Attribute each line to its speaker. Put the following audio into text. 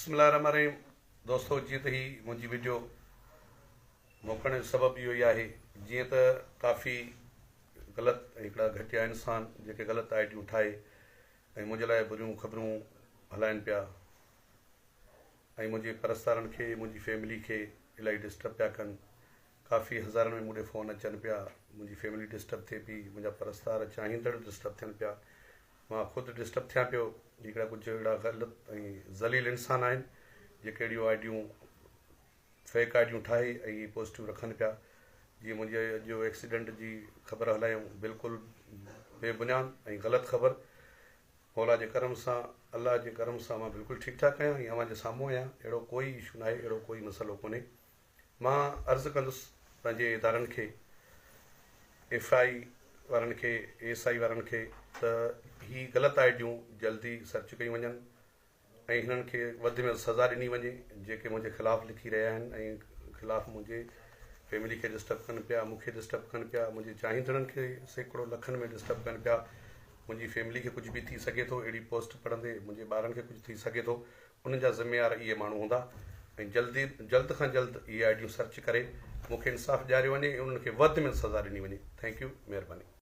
Speaker 1: بسم الله الرحمن الرحيم دوستو جيئن ته هي منهنجي وڊيو موڪلڻ جو سبب اهو ئي آهي جيئن ته ڪافي غلط ۽ هڪڙا گهٽيا انسان جيڪي غلط آئي ڊيون ٺاهي ۽ منهنجي لاء بريون خبرون هلائن پيا ۽ منهنجي پرستارن کي منهنجي فيملي کي الاهي ڊسٽرب پيا ڪن ڪافي هزارن ۾ مون ڏي فون اچن پيا منهنجي فيملي ڊسٽرب ٿئي پئي منهنجا پرستار چاهيندڙ ڊسٽرب ٿين پيا مان خود ڊسٽرب ٿيان پيو. هڪڙا ڪجهه اهڙا غلط ۽ ذليل انسان آهن جيڪي اهڙيون آئيڊيون فيڪ آئيڊيون ٺاهي ۽ اهي پوسٽون رکن پيا جيئن منهنجي اڄ جو ايڪسيڊنٽ جي خبر هلايائون بلڪل بي بنياد ۽ غلط خبر مولا جي ڪرم سان الله جي ڪرم سان مان بلڪل ٺيڪ ٺاڪ آهيان ۽ اوهان جي سامهون آهيان اهڙو ڪوئي اشو ناهي اهڙو ڪوئي مسئلو ڪونهي. مان عرض ڪندس پنهنجي ادارن کي ايف I وارن کي اي ايس I وارن کي ته هي غلط آئي ڊيون جلدي سرچ ڪيون وڃن ۽ هنن کي وڌ ۾ وڌ سزا ڏني وڃي جيڪي منهنجي خلاف لکي رهيا آهن ۽ خلاف منهنجي فيملي کي ڊسٽرب ڪن پيا مون کي ڊسٽرب ڪن پيا منهنجي چاهيندڙن کي سيڪڙو لکن ۾ ڊسٽرب ڪن پيا منهنجي فيملي کي ڪجهه به ٿي سگهي ٿو اهڙي پوسٽ پڙهندي منهنجي ٻارن کي ڪجهه ٿي سگهي ٿو انهن جا ذميوار اهي ماڻهو هوندا ۽ جلدي جلد کان جلد اهي آئي ڊيون سرچ ڪري مون کي انصاف ڏياريو وڃي ۽ انهن کي وڌ ۾ وڌ سزا ڏني وڃي thank you مهرباني.